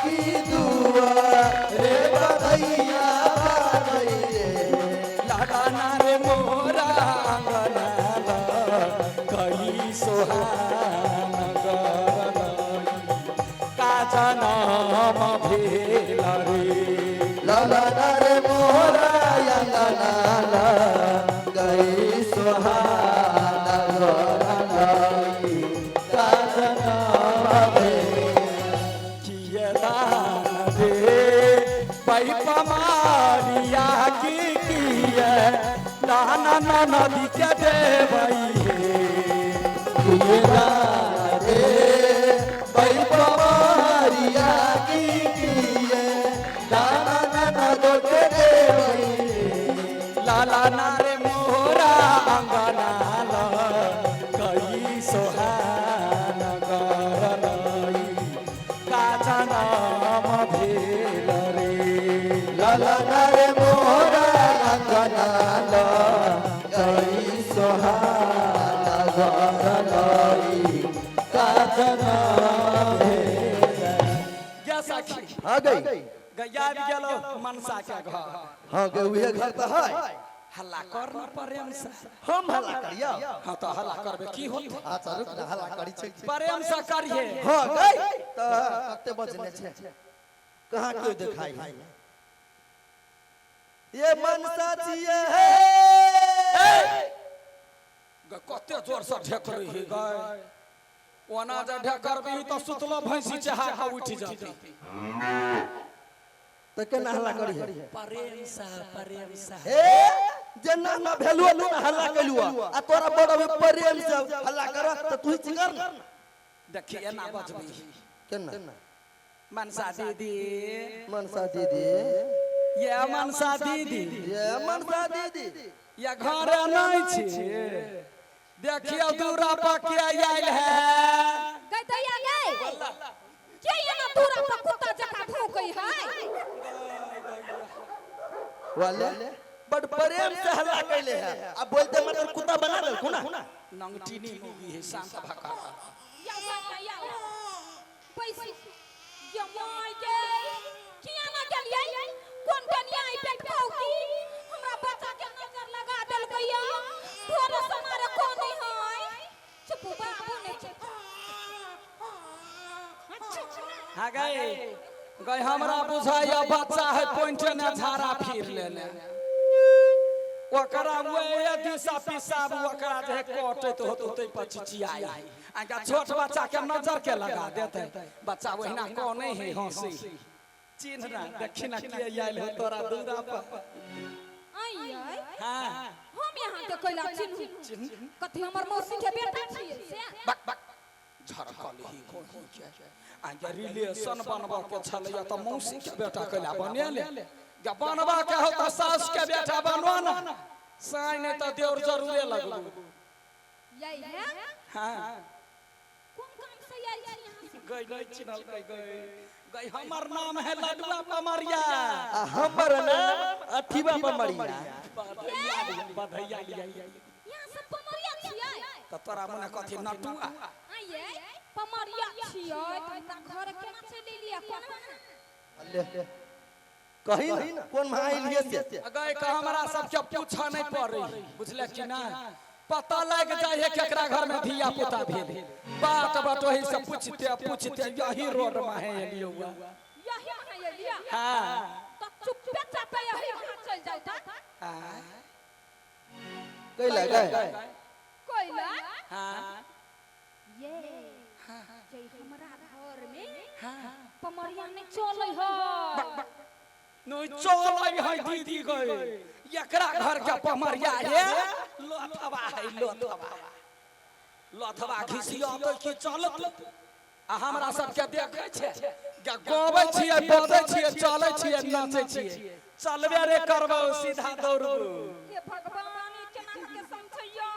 की दुआ रे बधैया बाजै रे। लाला रे मोरा अंगना कई सोहान गरलई का जनम भेल रे। ललन रे मोरा अंगना गई सोहान गरलई का जनम भेल। किए दान दे पैपमारिया की किए दान नदी के देबै हे। किए दान दे बैपमारिया की किए दान ननदो के देवई रे। लाला नारे मोरा अंगना कई सोहान गरलई का जनम भेल रे। ललन रे मोरा अंगना गई सोहान गरलई का जनम भेल। गे सखी। हाँ गई। गैया आबि गेलो मनसा के घर। हाँ गे, उहे घर तो है। हल्ला कर न प्रेम से। हम हल्ला करिया? हाँ तो हल्ला करबे की होत? अच्छा रुक ना, हल्ला करी छै। प्रेम से करिए। हाँ गई, तो कते बजने छै, कहाँ क्यों दिखाई है? ये मनसा छिए है। गे, कते जोर से ढेकरी ही गए, ओना जे ढेकरबी तऽ सुतलो भैंसी चहा के उठि जती। तो केना हल्ला करी है? प्रेम से, प्रेम से। हे, जेना ना भेलुआ ना हल्ला केलुआ आ तोरा बड़ अभी प्रेम से हल्ला कर त तू ही चिंगर ना। देखी, एना बजबी। केना? मनसा दीदी। मनसा दीदी। ये मनसा दीदी। ये मनसा दीदी। ये घर नहीं छी, देखियो दूरा पर के आयल है। गई दैया गई, के एना दूरा पर कुत्ता जकाँ भौंकै है? वाले बड़ प्रेम से हल्ला कैले है आ बोलते मतलब कुत्ता बना देल ना। नंगटीनी मूवी है, शांत भका। या या या, पैसी ये my गे, किया ना गेलियै? कोन कनिया ई पेट की हमरा बच्चा के नजर लगा देलकै? या भोरे समारे कोन है? चुप बाबू, नहीं चुप। हाँ गए गए, हमरा बुझाइया बच्चा है पॉइंट ने झाड़ा फिर लेने, ओकरा वह दिशा पिसाब ओकरा जे है कटैत होत ओतै पर चिचियाई। आगा छोट बच्चा के नजर के लगा देते, बच्चा ओहिना कौन है, हंसी चिन्ह ना। देखी ना के आयल हो तोरा दूरा पर। आई आई। हाँ। हम यहाँ के कैला चिन्हू? कथी हमर मौसी के बेटा छियै से? बक बक, झरकल ही कोही के आगे रिलेशन बनबऽ के छलैया तऽ मौसी के बेटा कैला बनेले? गे, बनबा के हो तऽ सास के बेटा बनवा ना, साई नहि तऽ देवर जरूरे लगबू। यही है। हाँ। कोन काम से आयल छी यहाँ से? गई, नहीं चिन्हलकै? गई गई, हमर नाम है लडुआ पमरिया। आ हमर नाम अठीवा पमरिया। बधैया लिया, बधैया लिया। यहाँ से पमरिया छियै? तऽ तोरा मने कथी नटुआ? आइये, पमरिया छियै तऽ हमरा घर केना चलि एलियै? कोन ले, कही ना कोन महा एलियै से। गए के हमरा सबके पूछऽ नहीं पड़े, बुझले कि ना? पता लागि जाइ है केकरा घर में धिया पुता भेल। बाट बटोही से पूछते पूछते यही रोड में है एलियो हुआ। यही वहाँ एलियै? हाँ। तऽ चुप्पे चापे यही वहाँ चलि जाउ तऽ। हाँ। कैला गए? कोइला? हाँ। ये जे हमरा घर में पमरिया नहीं चलै है। नहीं चलै है दीदी गए, एकरा घर के पमरिया हे लोथवा है, लोथवा, लोथवा घिसियतै की चलत? आ हमरा सबके देखै छै गे, गबै छियै, बजै छियै, चलै छियै, नाचै छियै, चलबे रे करबौ, सीधा दौड़बौ। हे भगवान, ई केना के समझैयै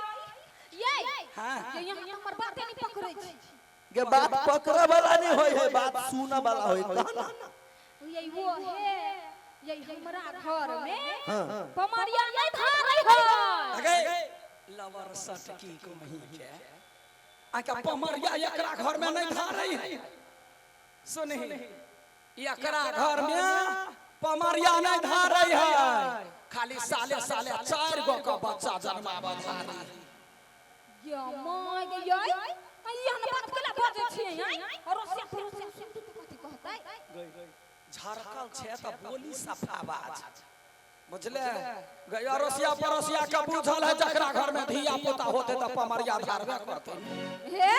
ये? हाँ। ये यहाँ तऽ हमर बाते नहीं पकड़ै छी। गे, बात पकड़े वाला नहीं होय है, बात सुने वाला होय, कह ना। ये वो है, ये हमरा घर में हाँ। पमरिया नहीं धारै है। अगे लवर सटकी को मही के आके पमरिया एकरा घर में नहीं धारै है। सुनही। एकरा घर में पमरिया नहीं धारे है, खाली साले साले 4 गो के बच्चा जन्माबऽ धारे। ये my गे यै, एहन बात केला बजै छियै आँय? अड़ोसिया पड़ोसिया सुनतै तऽ कथी कहतै? झरकल छै तऽ बोली सफा बाज, बुझले? गई अड़ोसिया पड़ोसिया के बुझल है जकरा घर में धिया पुता होते तऽ पमरिया धारबे करतै। हे,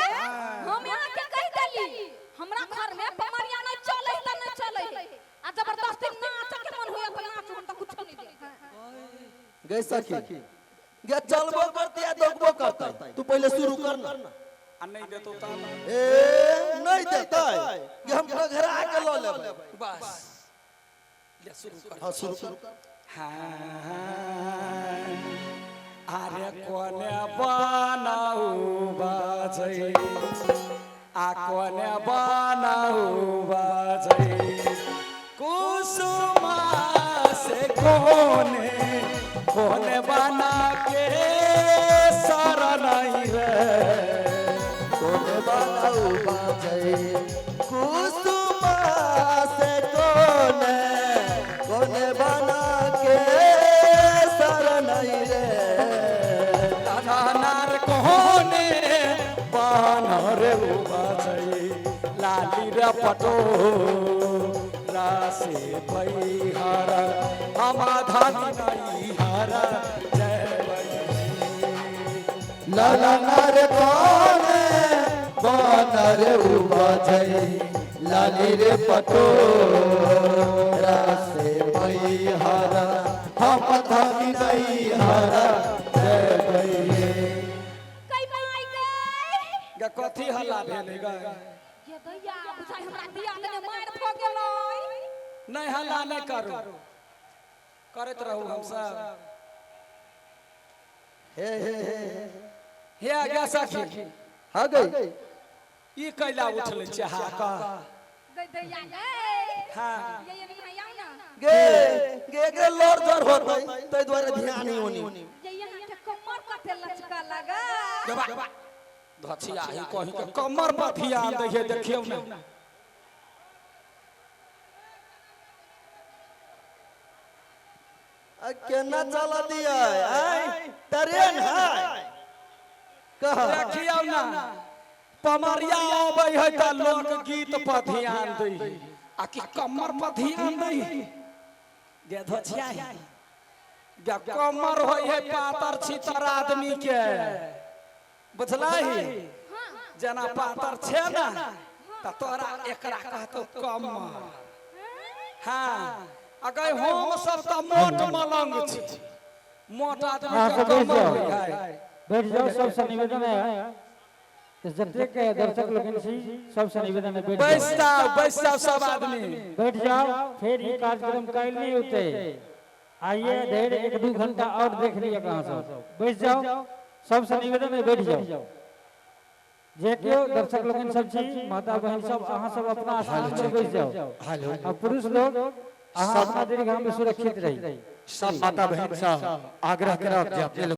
हम यहाँ के कहि देली, हमरा घर में पमरिया नहीं चलै तऽ नहीं चलै, आ जबरदस्ती नाच के मन होया तऽ नाचू, हम तऽ कुछो नहीं देब। गई सखी गे, चलबो करते आ दौगबो करते, तू पहले शुरू कर ना। आ नहीं देतो तब? ए नहीं देतै गे, हम घरा के ल लेबै। बस ले शुरू कर। हां शुरू कर। हाँ, अरे कोने बनाऊ बाजै, आ कोने बनाऊ बाजै, कुसुमा से कोने कोने बना के शरण रे, कोने बनाऊ बाजै, कुसुमा से कोने कोने बना के शरण रे, नार कोने बानर बाजै, लाली रे पटो रासे बैहर, हम धानी नैहर जय। ललनर कोने बानर बाजै, लाली रे पटो रासे बैहर, हम धनी नैहर जय। कै my गे। गे कथी हल्ला भेलै गे? ये दैया, बुझाइ हमरा दिया देने मारि भऽ गेलै। नहीं हल्ला नहीं करू, करैत रहू हमसब। हे हे हे। हे गे सखी। हाँ गई। ई कैला उठलै चहा का? गै दैया गे। हाँ। ये ये नहीं आउ ना। गे गे एकरे लड़ जर होतै तै दुआरे ध्यान ही होनी। ये यहाँ के कमर कते लचका लगा। गेबा धछिया ही कहीं के कमर पर ध्यान दै, देखियौ ने। आ केना चला दिया आय, ट्रेन है कह। देखियौ ना, पमरिया अबै है तऽ लोक गीत पर ध्यान दै आ कि कमर पर ध्यान दै? गे धछिया ही गे, कमर होइ है पातर छितर आदमी के, बुझलही? जेना पातर छै ने तऽ तोरा एकरा कहतौ कमर। हाँ, अगर हम सब तऽ मोट मलंग छी, मोट आदमी हाँ, के सब बैठ कमर जाओ। होइ है। बैठ जाओ। सबसे निवेदन है, जतेक दर्शक लोगन छी, सबसे निवेदन है, बैठ बैस जाओ। जाओ, बैस जाओ सब आदमी। बैठ जाओ। फिर ये कार्यक्रम काल्हि नहीं होते। आइए धैर्य 1-2 घंटा और देख लिया कहाँ सब। बैठ जाओ, सबसे निवेदन है, बैठ जाओ। जे केओ दर्शक लोगन सब छी, माता बहन सब, अहाँ सब अपना स्थान पर बैठ जाओ। हेलो। आ पुरुष लोग, अहाँ अपना दीर्घा में सुरक्षित रही। सब माता बहन से आग्रह करब जे अपने लोग